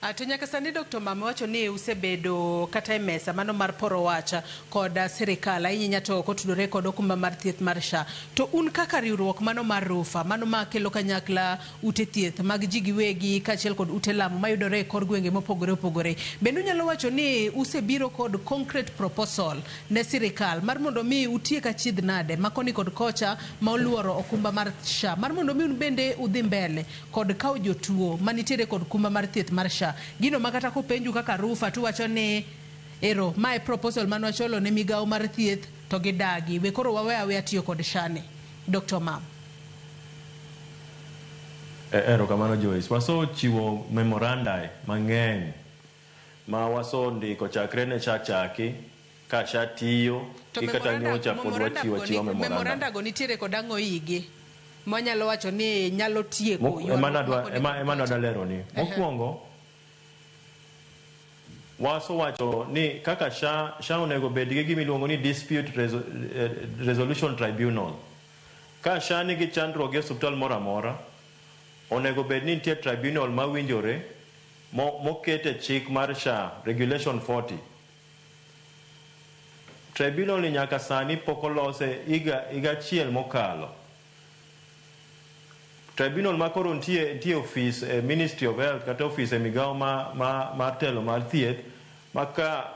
To nyaka sani Dr. Mama wacho ni usebedo kata e mesa mano mar poro wach kod sirikal ahinya to kotudore kod okumba mar thieth mar SHA. To un kaka riwruok mano mar RUPHA mano ma kelo kanyakla ute thieth mag ji giwegi kaachiel kod ute lamo mayudore e kor gwenge mopogore opogore. Bende unyalo wacho ni usebiro kod concrete proposal ne sirikal mar mondo mi utiek achiedh nade ma koni kod kocha ma oluoro okumba mar SHA mar mondo mi un bende udhi mbele kod kawo jotuo manitiere kod kumba mar thieth mar SHA. Gino ma kata kopenju kaka RUPHA tuwacho ni ero mae proposal mane wachwalo ne migawo mar thieth to gidagi. We koro wawe aweya tiyo kod SHA ni. Dr. Mam. Erokamano Joyce. Wasechiwo memoranda mang'eny ma wasondiko chakre ne SHA chaki ka SHA tiyo To gi kata nyocha pod wachiwo achiwa memoranda. Memoranda go nitiere kod ang'o igi? Manyalo wacho ni nyalo tieko Ema nadwa lero ni. Mokwongo, wasewacho ni kaka SHA onego bed gi gima iluongo ni Dispute Resolution Tribunal. Ka SHA nigi chandruok gi osiptal moro amora, onego bed ni nitie tribunal mawinjore moket e chik mar SHA, Regulation 40. Tribunal ni nyaka sani pok olose higa achiel mokalo. Tribunal ma koro nitie ofis e Ministry of Health kata ofis e migawo mar telo mar thieth ma ka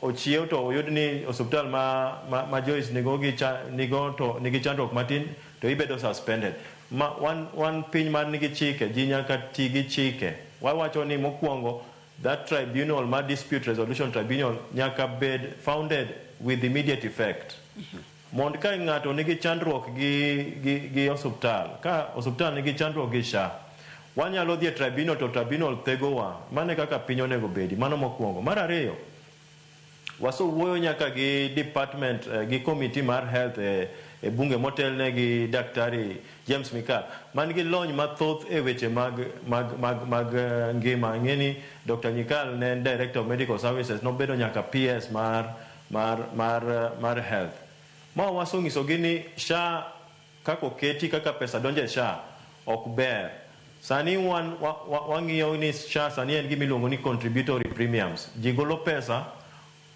ochiew to oyud ni osiptal ma Joyce nigo gi nigo to nigi chandruok matin to ibedo suspended. Ma wan piny man nigi chike, ji nyaka ti gi chike. Wawacho ni mokwongo that tribunal ma Dispute Resolution Tribunal nyaka bed founded with immediate effect. Mond ka ng'ato nigi chandruok gi osiptal, ka osiptal nigi chandruok gi SHA, wanyalo dhi e tribunal to tribunal thegowa. Mano e kaka piny onego bedi. Mano mokwongo. Mar ariyo, wasewuoyo nyaka gi department gi committee mar health e bunge motelne gi Daktari James Mikal man gi lony mathoth e weche mag ngima. Ing'e ni Dr. Nyikal ne en Director of Medical Services, nobedo nyaka PS mar health. Ma wasonyisogi ni SHA kaka oketi kaka pesa donjo e SHA ok ber. Sani wan wang'iyo ni SHA sani en gima iluongo ni contributory premiums. Ji golo pesa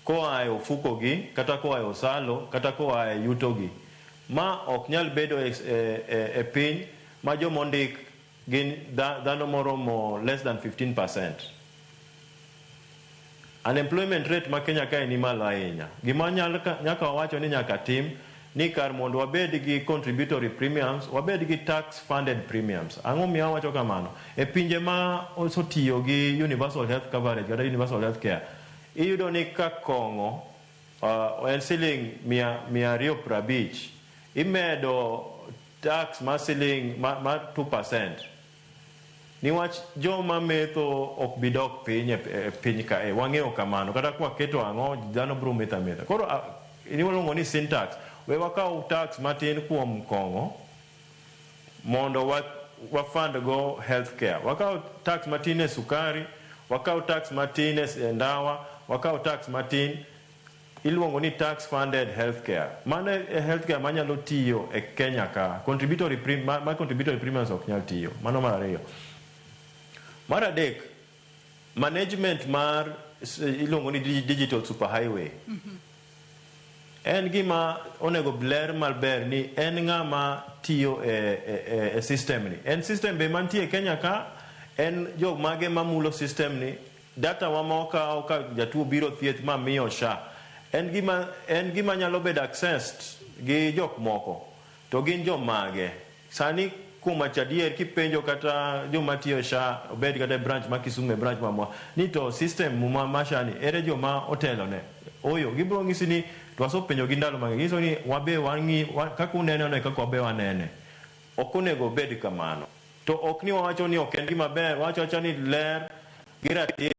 koa e ofuko gi kata koa e osalo kata koa e yuto gi. Ma ok nyal bedo e piny ma jomondik gin dhano moromo less than 15%. Unemployment rate ma Kenya kae ni malo ahinya. Gima nyaka wawacho ni nyaka tim ni kar mondo wabed gi contributory premiums, wabed gi tax funded premiums. Ang'o miyo awacho kamano? E pinje ma osetiyo gi universal health coverage kata universal health care, iyudo ni ka kong'o en siling 250, imedo tax mar siling mar 2%. Niwach joma metho ok bi dok piny e piny kae, wang'eyo kamano. Kata kwaketo ang'o, dhano biro metho ametha. Koro iluongo ni sin tax. We wakaw tax matin kuom kong'o mondo wa fund go health care. Wakaw tax matin e sukari, wakaw tax matin e ndawa, wakaw tax matin iluongo ni tax funded health care. Mano e health care manyalo tiyo e Kenya ka. Contributory ma contributory premiums ok nyal tiyo. Mano mar ariyo. Mar adek, management mar iluongo ni digital superhighway. En gima onego ler maber ni en ng'ama tiyo e system ni. En system be mantie e Kenya ka, en jok mage mamulo system ni, data wa ma okaw ka jatuo biro thieth ma miyo SHA. En gima nyalo bedo accessed gi jok moko, to gin jomage. Sani kuom wacho adier kipenjo kata joma tiyo SHA, obed kata e branch ma Kisumu e branch ma ni to system ma SHA ni ere joma otelone. Oyo, gibiro nyisi ni to wasepenjo gi ndalo mang'eny, ginyiso ni wabe wang'i kaka unene no e kaka wabe wanene. Ok onego obed kamano. To ok ni wawacho ni ok en gima ber, wawacho awacha ni ler gi ratiro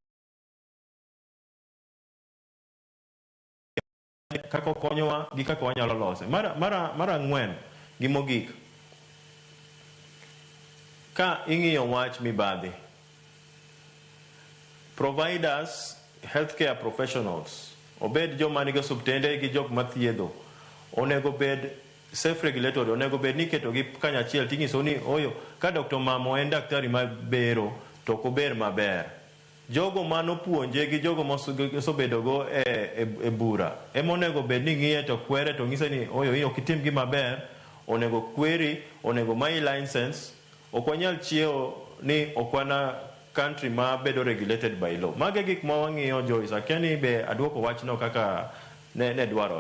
kaka okonyowa gi kaka wanyalo lose. Mar ang'wen gi mogik, ka ing'iyo wach mibadhi, providers, healthcare professionals, obed joma nigi osiptende gi jok mathiedho, onego bed self regulatory, onego bed ni iketo gi kanyachiel tinyiso ni oyo ka Dr. Mamo en daktari mabero to ok ober maber. Jogo manopuonje gi jogo mosebedogo e bura ema onego bed ni ng'iye to kwere to ng'ise ni oyo in ok itim gima ber, onego kweri, onego mayi license. Ok wanyal chiewo ni ok wana country ma bedo regulated by law. Mago e gik ma wang'iyo, Joyce. Akia ni be aduoko wachno kaka ne dwarore.